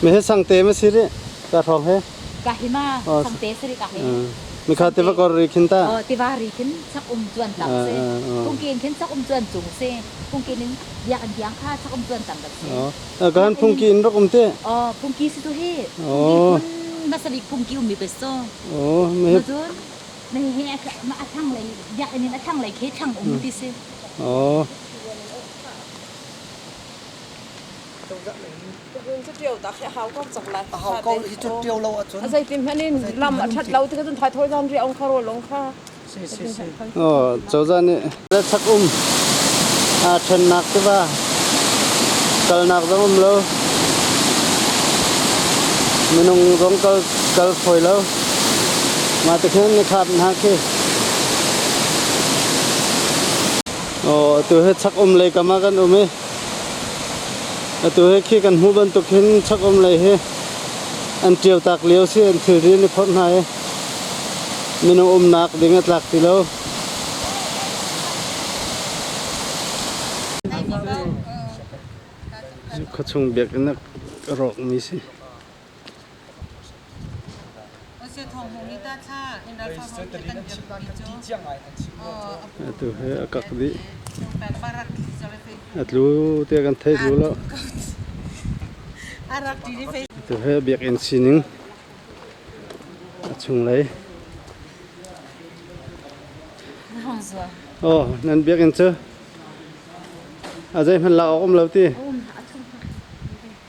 Me he sangte ma si ri ka hrawng he. Ka hi ma sangte si ri ka hi. Mi kha tiva kor ri khin ta. Oh tiva ri khin sak um chuan tam si. Phungkin khin sak um chuan cung si. Phungkin in biak in biang kha sak um chuan tam dak si. Oh kan phungki in rak um te. Oh phungki si tu hi. Phungki phun masabik phungki um mi pe so. Oh me. Cun me hi ma a thang lei biak in a thang lei khi thang um ti si. Oh. Cozah nih chak um aa ṭhennak tiva kalnak zong um lo minung zong kal kal fawi lo mah ti khin ni khap hna khi Aw atu hi chak um lei kam ah kan um i atu hi khi kan hmuh bantuk hin chak um lei hi an ṭio tak lio si an thilri an i phorh hna i minung umnak ding a tlak ti lo. Khuachung biakinn a rawkmi si. Atu hi a kak dih. A tlu tiah kan thei tlu lo. Atu hi biakinn sining a chunglei. Oh, nan biakinn cu a zeihmanh lak awk um lo ti.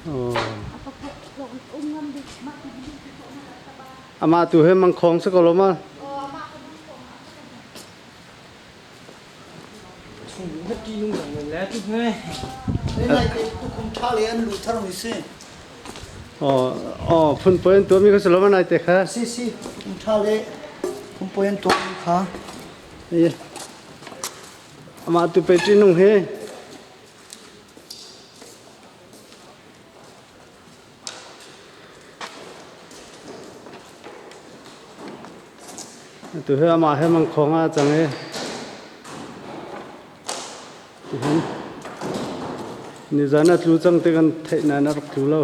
Oh. Amah tu hi mangkhawng si ko lo ma? Oh, phun poi an tuahmi kha si lo ma nai te kha? Si si, phun ṭha le phun poi an tuahmi kha. Amah tu pe ṭinung hi. Atu hi amah he mangkhawng ah a cang i tihin nizan a tlu cang ti kan theih nain a rak tlu lo.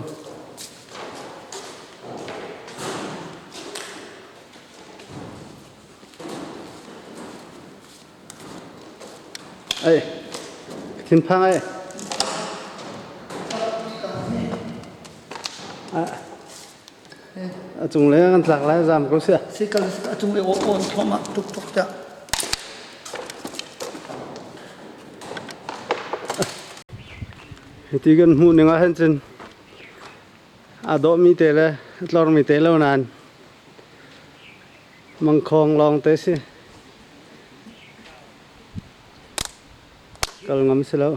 Ei, thinphang ei. A cung le kan tlak lai zam ko sia. Si kal a cung le on thom ah tuk tuk ta. Hiti kan hmuh ning ah hin cun a dawhmi te le a tlormi te lo nain Mangkhawng lawng te si. Kal ngam si lo.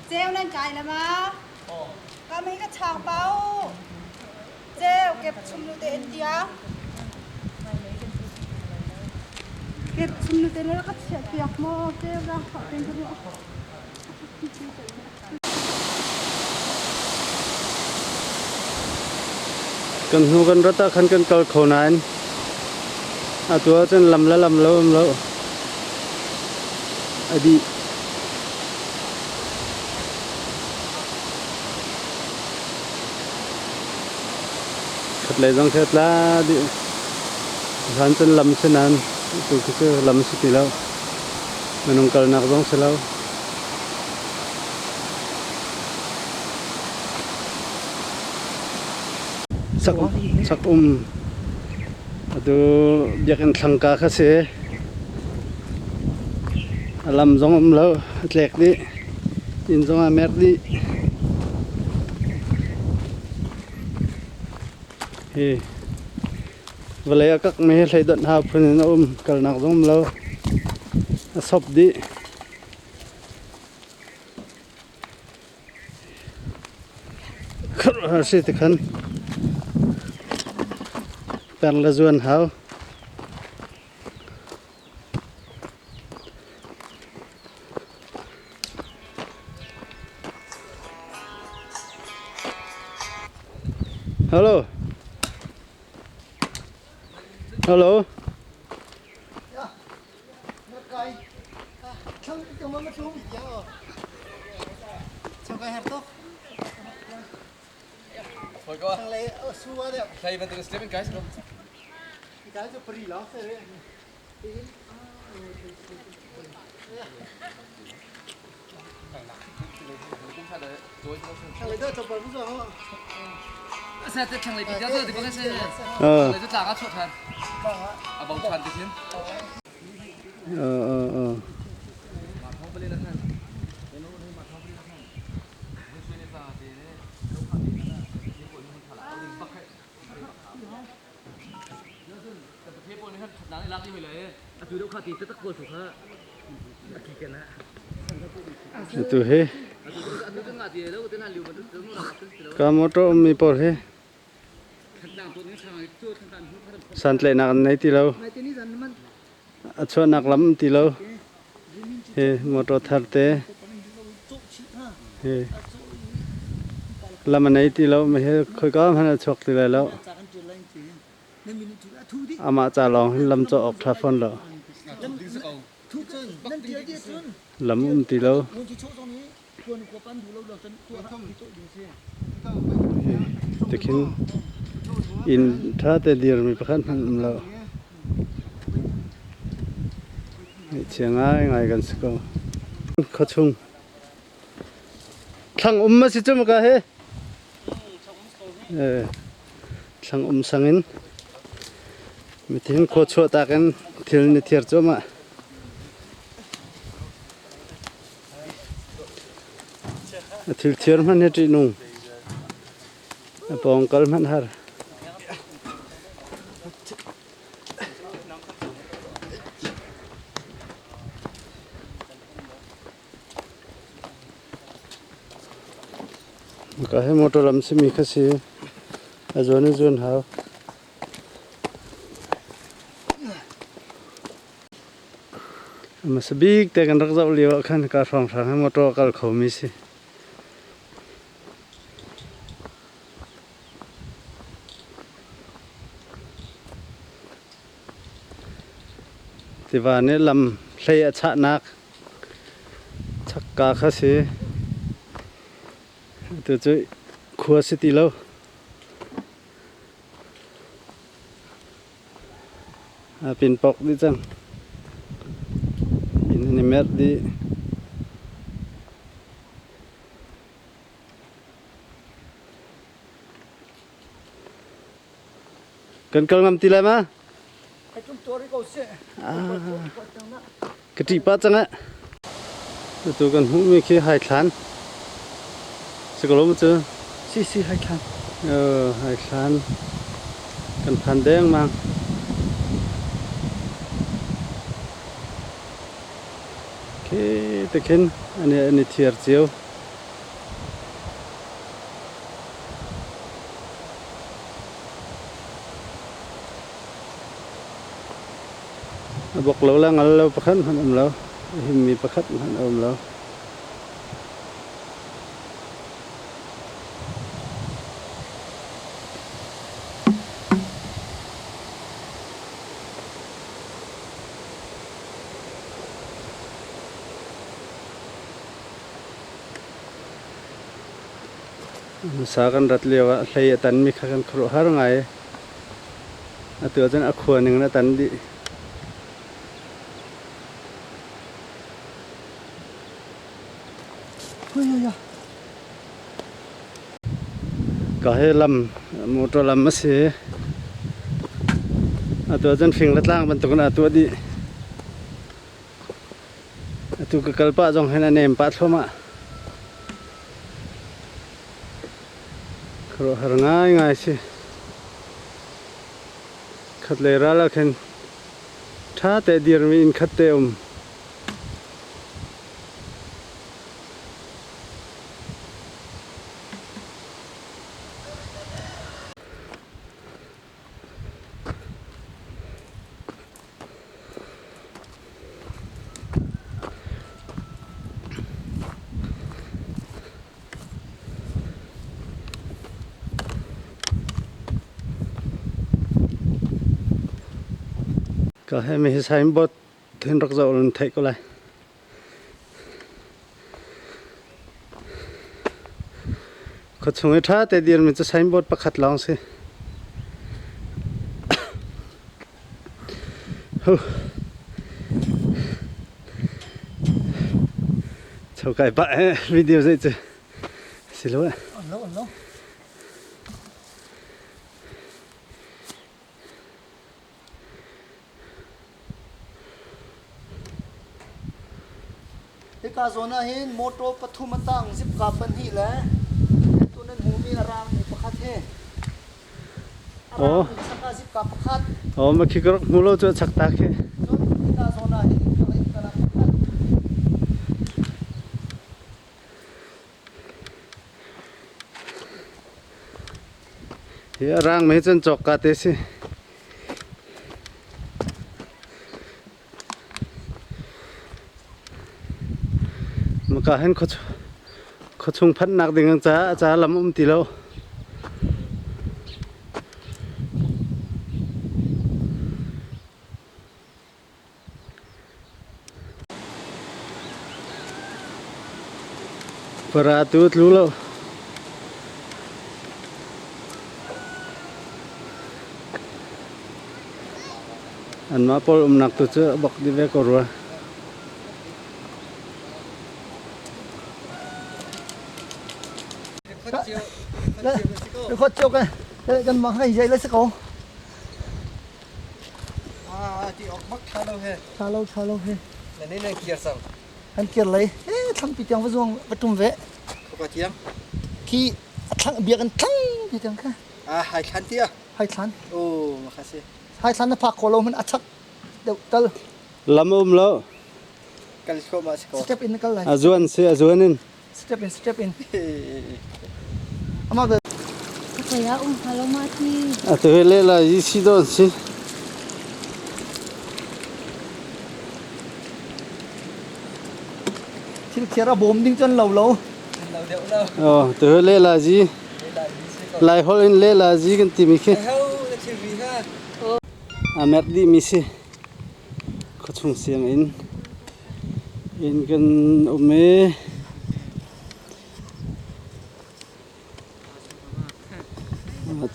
Ceu nan kai la ma? Ka mei ka chang pau. Ceu kep chum nu te en tia. Kep chum nu te na ka chiah piak mo ceu ra kha pen ka ruah. Kan hnu kan rat ah khan kan kal kho nain atu ahcun lam le lam lo um lo. A dih. Khatlei zong khi a tla dih. Hlan cun lam si nain atu khi cu lam si ti lo. Minung kalnak zong si lo. Sak um atu biakinn thlangka kha si. A lam zong um lo, a tlek dih. Inn zong a mer dih. Hi. Vawlei a kakmi hi hleidonh hau phun in a um. Kalnak zong um lo. A sop dih. Khuaruahhar si ti khan peng le zuan hau. Hello. Hello. Atu hi ka motor ummi pawl hi santlaihnak an nei ti lo. A chuahnak lam um ti lo. Hi motor thar te hi lam a nei ti lo. Hi khoika hmanh a chuak ti lai lo. Amah ca lawng hin lam cawh awk ṭha fawn lo. Lam um ti lo. Tikhin inn ṭha te dirmi pakhat hmanh um lo. Ngaihchia ngaingai kan si ko. Khuachung thlang um a si cu maka he. Thlang um sang in mithin khua chuah tak in thil ni thiar cuahmah. A thil thiar hmanh hi ṭihnung. A pawng kal hmanh har. Ka hi motor lam simi kha si. A zuan in zuan hau. Hmasa bik te kan rak zoh lio ah khan ka hrawnghrang hi motor a kal khomi si. Tiva nih lam hlei a chahnak chakka kha si. Atu cu khua si ti lo. A pinpok dih cang. Inn an i merh dih. Kan kal ngam ti lai ma? Ka ṭih pah cang eh. Atu kan hmuhmi khi haithlan. Si ko lo maw cu? Si si haithlan. Haithlan. Kan phan dengmang. Khi te khin an i thiar cio. A bawk lo le ngal lo pakhat hmanh um lo. A himmi pakhat hmanh a um lo. Hmasa kan rat lio ah hlei a tanmi kha kan khuaruahhar ngai. Atu ahcun a khua ning in a tan dih. Ka hi lam motor lam a si. Atu ahcun fing le tlang bantukin aa tuah dih. Atu ka kal pah zong hin a nem pah thluahmah. Khuaruahhar ngaingai si. Khatlei ral ah khin ṭha te dirmi inn khat te um. Ka he mi hi signboard then rak zoh nan theih ko lai. Khuachung i ṭha te dirmi cu signboard pakhat lawng si. Chokai pah he video zei cu si lo eh. Lo lo. Hika zawn ah hin motor pathum a tang zipka pahnih le tu nan hmuhmi a rangmi pakhat hi. A rangmi chak ah zipka pakhat. Oh, ma khi ka rak hmu lo cu a chak ta khi. Cun hika zawn ah hin ka lak pakhat. Hi a rangmi hi cun cawk ka te si. Maka hin khuachung phanhnak ding caah ca lam um ti lo. Para tu tlu lo. Anmah pawl umnak tu cu a bok dih ve ko rua. Khot cio kan kan mah kan jai le si ko. Ah, ti ok bak tha lo he. Tha lo tha lo he. Na ne nan kir sang. Kan kir lei. Eh thlang pi tiang va zuang va tum ve. Ka tiang. Khi thlang biak an thlang pi tiang kha. Ah, hai thlan tia. Hai thlan. Oh, ma kha si. Hai thlan na phak ko lo man a chak deuh tal. Lam um lo. Kal ko ma si ko. Step in kal lai. A zuan si a zuan in. Step in step in. Ama be. Kaya um halo ma ti. A tu le la yi si don si. Thil thiar a bawm ding cun lo lo. Lo deuh lo. Oh, tu le la ji. Lai hol in le la ji kan ti mi khi. A mer di mi si. Khuachung sianginn inn kan um i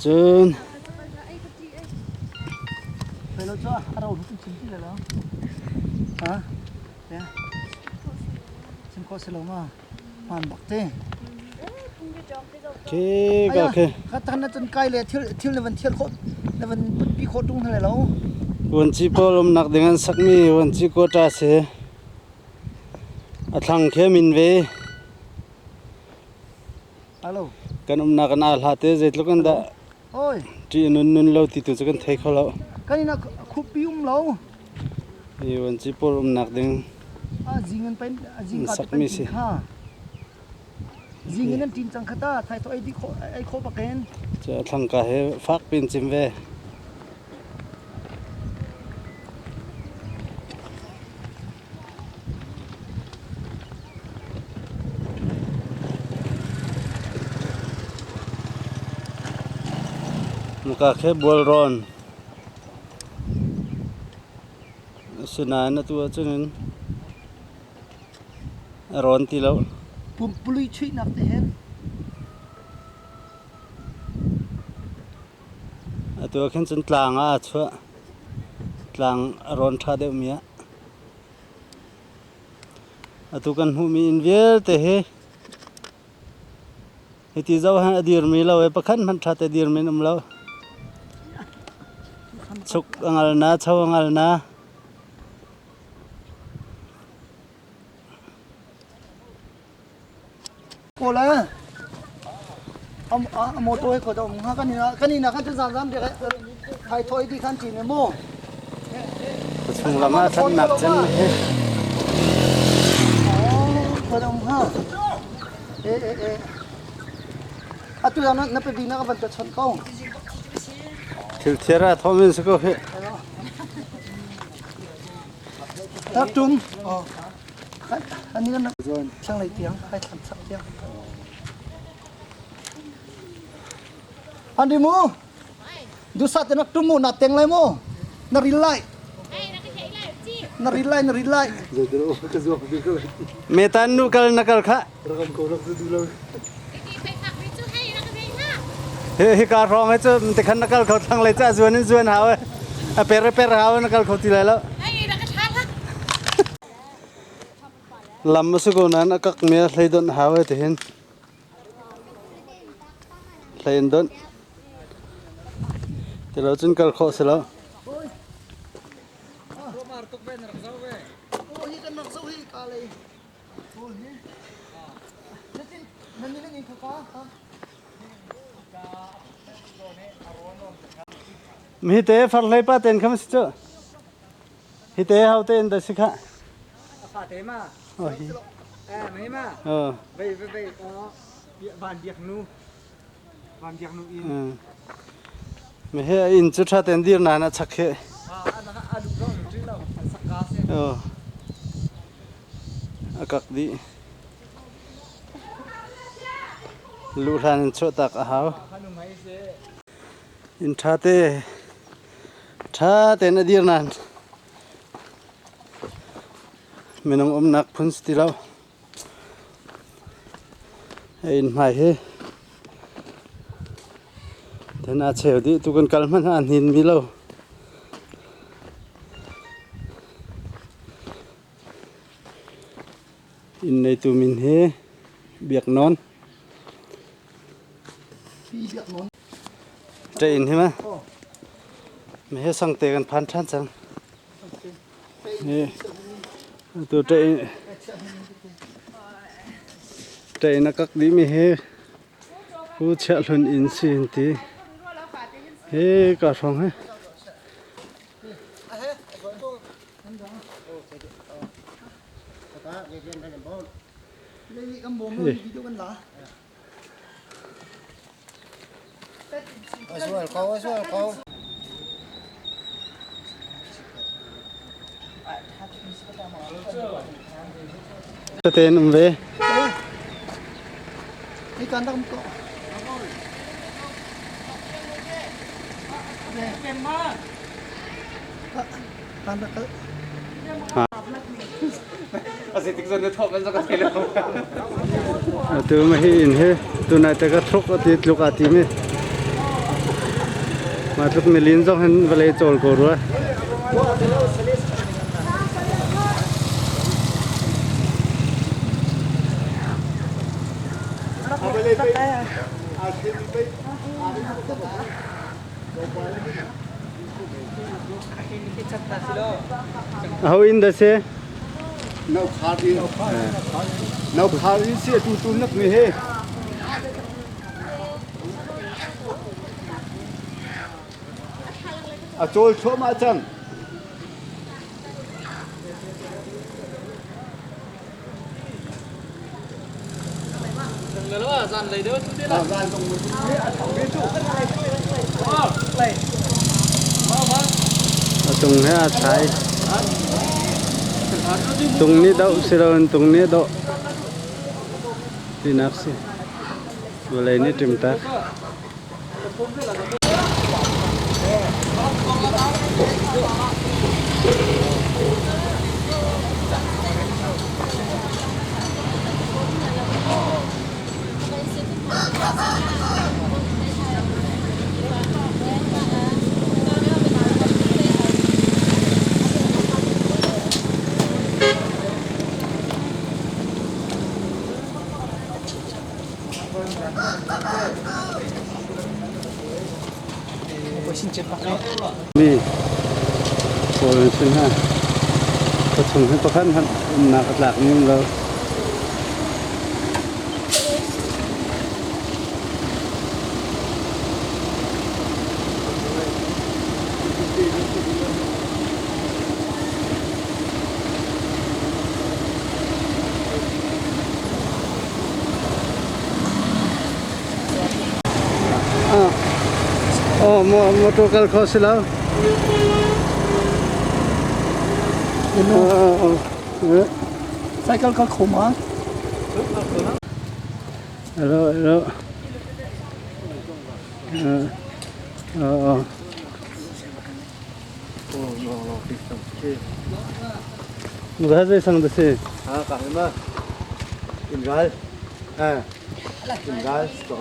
cun Okay, okay. Vuanci pawl umnak ding an sakmi vuanci quota si. A thlang khi min ve. Kan umnak an aa hla te zeitluk in dah ṭih nun nun lo ti tu cu kan thei kho lo. Kan ina khupi um lo. Hi vuanci pawl umnak ding Zing an pen zing ka te sakmi si. kha. Zing in an ṭin cang kha ta thai to ei di kho ei kho bakin. Cu a thlang ka he fak pin cim ve. Muka khi bualrawn asinain atu ahcun in a rawn ti lo. Pumpului chuihnak te hen. Atu ah khin cun tlang ah aa chuah. Tlang a rawn ṭha deuhmi ah. Atu kan hmuhmi inn vialte hi hiti zoh hin a dirmi lo i pakhat hmanh ṭha te dirmi an um lo. Chuk a ngal na, cho a ngal na. Kawl a motor he kho da um hnga kan ina kan ina kan zam zam dek. Thaithawh di khan ṭin mu. Chung lam ah ṭhatnak cem hi. Oh, um ha. E e e. Atu yang na pe bina ka van ta chon ko. Thil thiar ah thom in si ko hi. Tak tum. Oh. Ani kan thlang lei tiang, hai thlam chak tiang. Andi mu. Dusa te nak tum mu na teng lai mu. Na ril lai. Na ril lai, na ril lai. Metan nu kal na kal kha. Hi hi ka rong he chu te khan na kal kho thlang lai cha zuan in zuan hau a per per hau na kal kho ti lai lo. Lam su ko nan akak me hlei don hau te hin. Hlei in donh. Ti lo cun kal khawh si lo. Mi te far hlei pa ten kham si cu. Hi te hau te in da si kha. Fa te ma. Oh hi. Eh mai ma. Oh. Vei vei vei oh van biak nu. Van biak nu in. Me he in chu tha ten dir na na chak he. Ah an a lu lo lu lo an sak ka se. Oh. Akak di. Lu hlan in chuah tak a hau. In tha te Ṭha tein a dir nain minung umnak phun si ti lo. A inn hmai hi then aa cheu dih. Tu kan kal hmanh ah a hnin mi lo. Inn neitu min hi Biak Nawn. Ṭe inn hi ma? Mi he sangte kan phan ṭhan cang. Hi tu ṭe inn ṭe inn a kak dih mi hi Pu Chiah Hlun inn si an ti. Hi ka hrawng hi. Tein um ve. Atu ma hi inn hi tunai te ka thluk ati tluk aa ti mi ma tluk nilin zong hin vawlei cawl ko rua. Aho inn dah si? Naukhar in Naukhar in si atu tu nak mi he. A cawl thluahmah cang. A tung he aa thlai. Tung nih doh si loin tung nih dawh tinak si. Vawlei nih ṭim tak. Mi pawl an si hna. Khuachung hi pakhat hmanh umnak a tlak mi um lo. Oh, motor kal kho si lo. Cycle kal kho ma? Hello, hello. Oh. Ga zei sang da si? Ha, ka ma. Ingal. Ha. Ingal sto.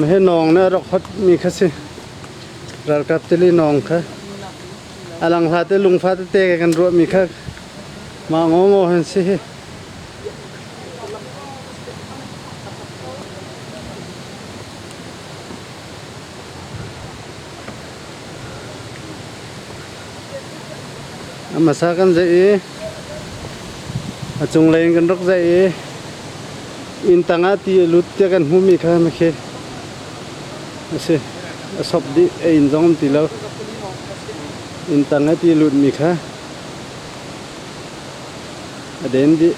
He nawng na rak hot mi kha si. Ralkap tili nawng kha. Alang hla te lungfa tete kan ruah mi kha ma ngo ngo han si hi. A hmasa kan zeih i a cunglei in kan rak zeih i inn tangah ti a lut tiah kan hmuhmi kha khi a si. A sop dih, a inn zong um ti lo. Inn tang i ti a lutmi kha a den dih.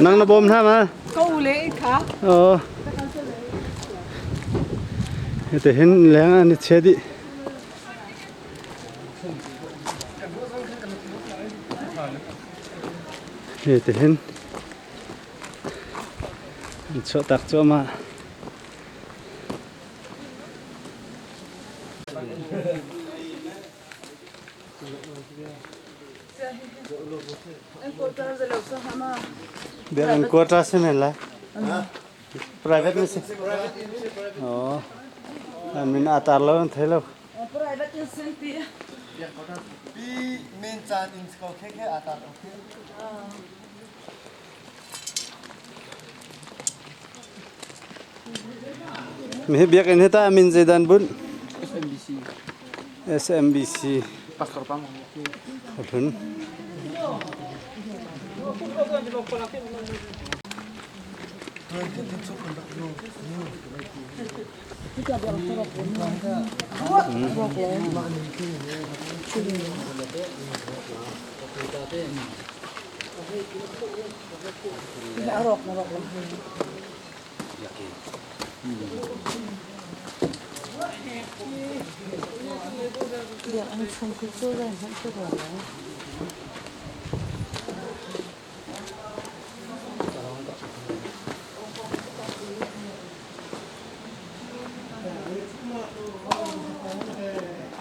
Nang na bawm hna ma? Ko le kha. Oh. Hiti hin leng an i chia dih. Hiti hin an chuahtak cuahmah. Biakinn quarter si men lai. Private na si. Oh. An min a tar lo an thei lo. Private in sin ti. Pi men caan in ko khe khe a tar lo. Mi hi biakinn hi tah min zeidan bunh? SMBC. SMBC. Pastor Pang. Hlun.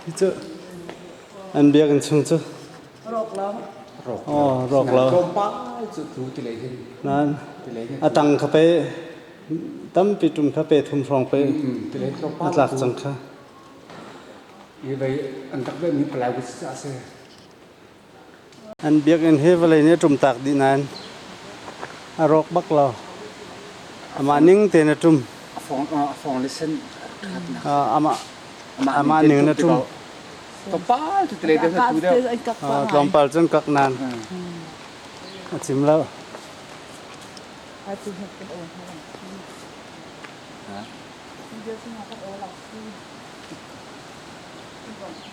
Hi cu an biakinn chung cu Aw, rawk lo. Tlawmpal cu tu ti lei hin. Nan a tang kha pe tampi tum kha pe thum hrawng pe Ti lei tlawmpal a tlak cang kha. I vei an rak ve mi palai ku si se. An biakinn hi vawlei nih a ṭum tak dih nain a rawk bak lo. Amah ning tein a ṭum. A fong a fong le sen Amah amah ning in a ṭum. Tlawmpal cu ti lei deuh tu deuh. Tlawmpal cun kak nan. A cim lo.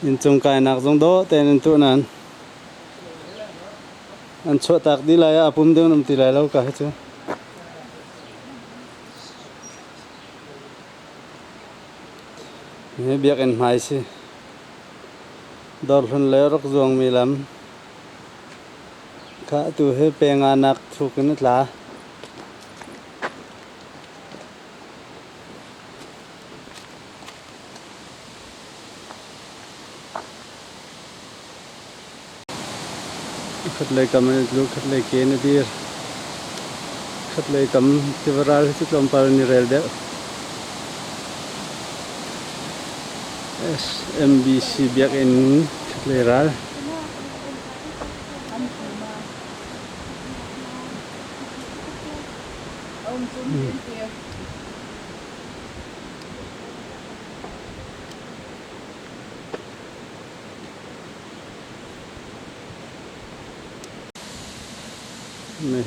Inncung kainak zong dawh tein an tuah nain an chuahtak dih lai ah a pum ding an um ti lai lo ka hi cu. Hi biakinn hmai si. Dawrhlun le rak zuangmi lam kha atu hi penga nak thuk in a tla. Khatlei kam in a tlu, khatlei ke in a dir. Khatlei kam tiva ral hi cu tlawmpal an i rel deuh. SMBC biakinn khatlei ral.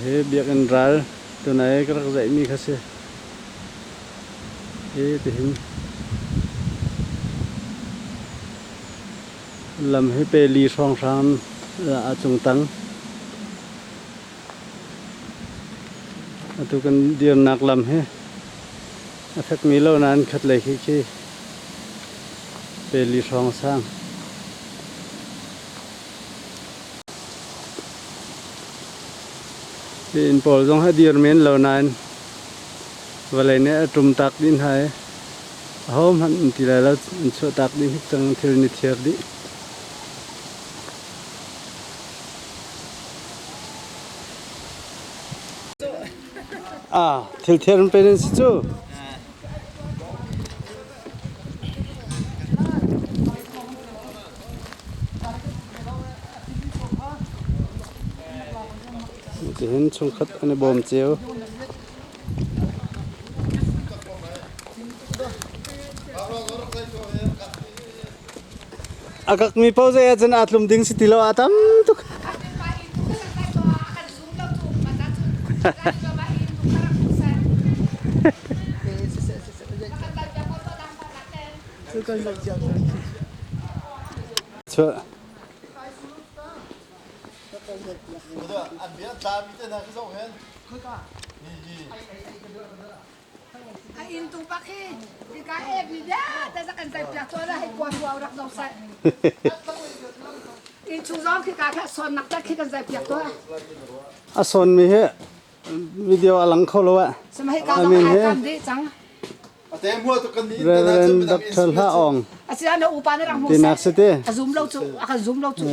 Hi biakinn ral tunai ka rak zaihmi kha si. Hi tihin. Lam hi pe li hrawnghrang a cung tang. Atu kan dirnak lam hi a fekmi lo nain khatlei khi khi pe li hrawng sang. Hi inn pawl zong hi a dir men lo nain vawlei nih a ṭum tak dih hna i ahohmanh an ti lai lo, an chuahtak dih hnik cang, thil an i thiar dih. Ah, thil thiar an pe nan si cu. Tihin chungkhat an i bawm cio. A kakmi paoh zei ahcun aa tlum ding si ti lo, aa tam tuk. Chuah. A inn tu pak hi hika ek ni vialte za kan zai piak to la hei kuan huau rak zo sai. Inn chung zong khi ka kha son nak tak khi kan zai piak to. A son mi hi video a lang kho lo ah. Sama hei ka zong ai kam dih cang. Reverend Dr. Hla Aung. Tinak si te. A zoom lo cu, a kan zoom lo cu.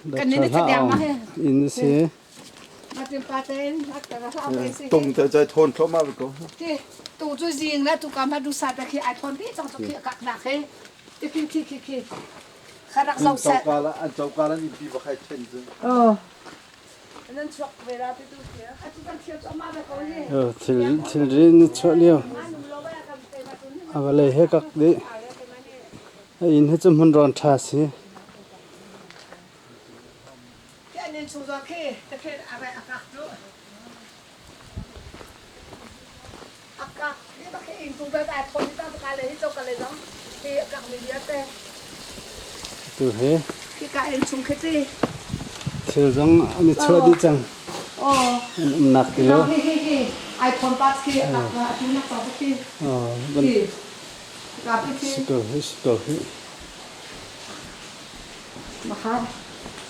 Dr. Hla Aung in si. Tung te chai thon thlo ma ko. Tu cu zing la tu kam ha du sa ta khi ai thon ti chang chu khi kak nak he. Ti khi khi khi khi. Kharak zo sa. An choka la ni pi ba khai chen chu. Oh. Thilri na chuah lio. A vawlei he kak dih. A inn hi cu hmunrawn ṭha si. Tu hi thil zong an i chuah dih cang. An umnak ti lo. Si ko hi, si ko hi.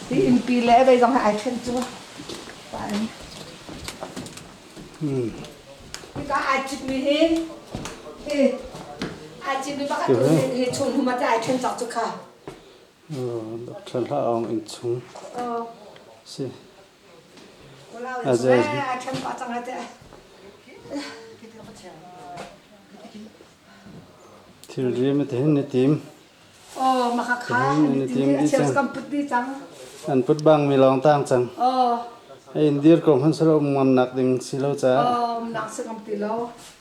Hi innpi le vei zong hi ai ṭhen cu. Hika ai citmi hi hi ai citmi pakhat hi chung huma te ai ṭhen cak cu kha. Dr. Hla Aung inn chung. Si. Ai ṭhen pah cang te. Thilri ma te hin na tim. Aw maka kha an i tim a cheu kan put dih cang. An put bang mi lawng tang cang. Aw. In dir ko hman salo um ngam nak ding si lo ca. Aw um nak si ngam ti lo.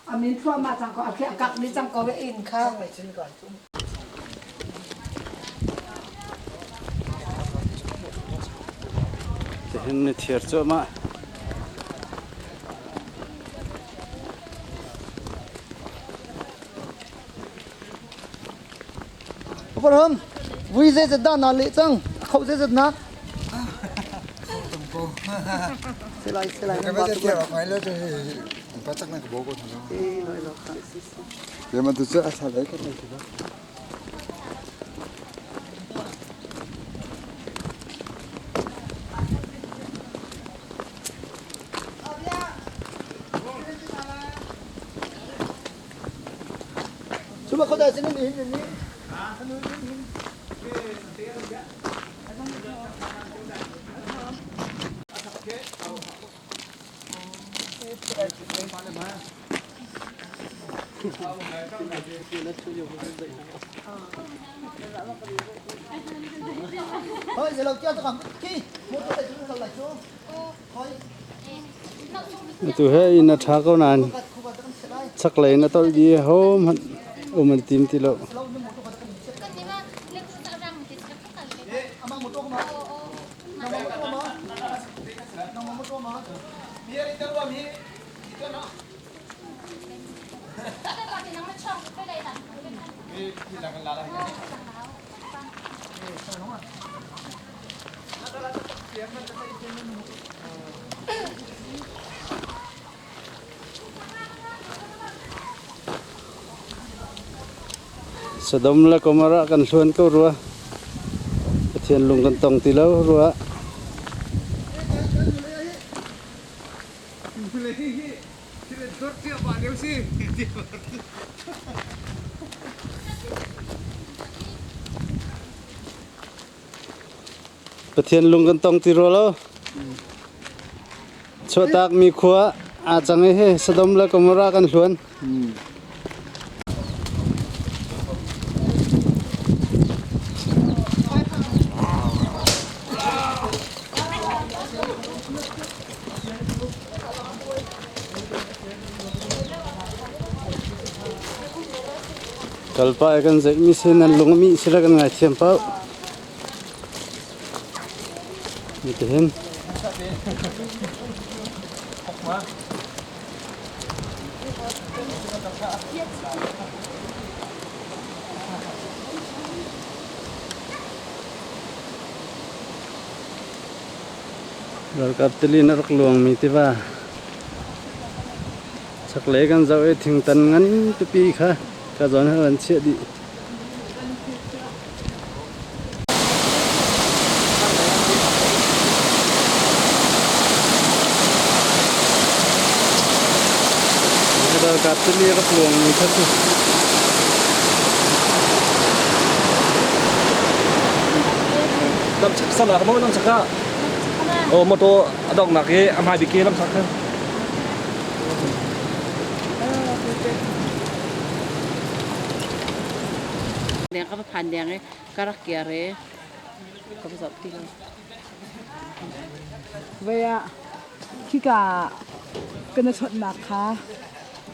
Amin thluahmah cang ko a khi a kak dih cang ko ve inn kha. Tihin ni thiar cuahmah. Abraham, vui zeizat dah naa leh cang? A khoh zeizat nak? Selai selai nan ba tu. Cuma kau dah sini ni ni. Thôi giờ đầu tiên tôi cầm khi một cái chúng ta lại chỗ. Tu he inn a ṭha ko nain chaklei in a tolh dih i hohmanh um an tim ti lo. Sodom le Gomorrah kan hluan ko rua. Pathian lung kan tong ti lo rua. Pathian lung kan tong ti rua lo. Chuahtakmi khua aa cang i hi Sodom le Gomorrah kan hluan. Kalpa kan zeihmi si nan lung mi sila kan ngaithiam pau. Mitihin. Ralkap tili na rak luangmi tiva. Chaklei kan zoh i thingtan ngan pipi kha ka zawn he an chiah dih. Ralkap tili rak luangmi kha cu Lamchak sana ka mo lamchak ah. Oh motor a dongnak i a hmai bik i lamchak kha. Deng ka va phan deng i ka rak kir i ka va zoh ti lo. Voi ah khika kan i chawnhnak kha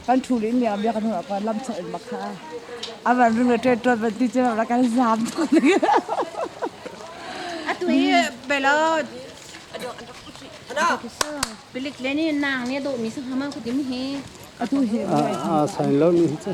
kan ṭhu len lio bia kan hun ah lam chawh in bak kha a van ring le ṭet ṭuat van ti cu rak kan zaam tuk. Atu hi belo pilik le ni nang nih a dawhmi si hnga ma ku tim hi. Atu hi A sain lo ni hi cu.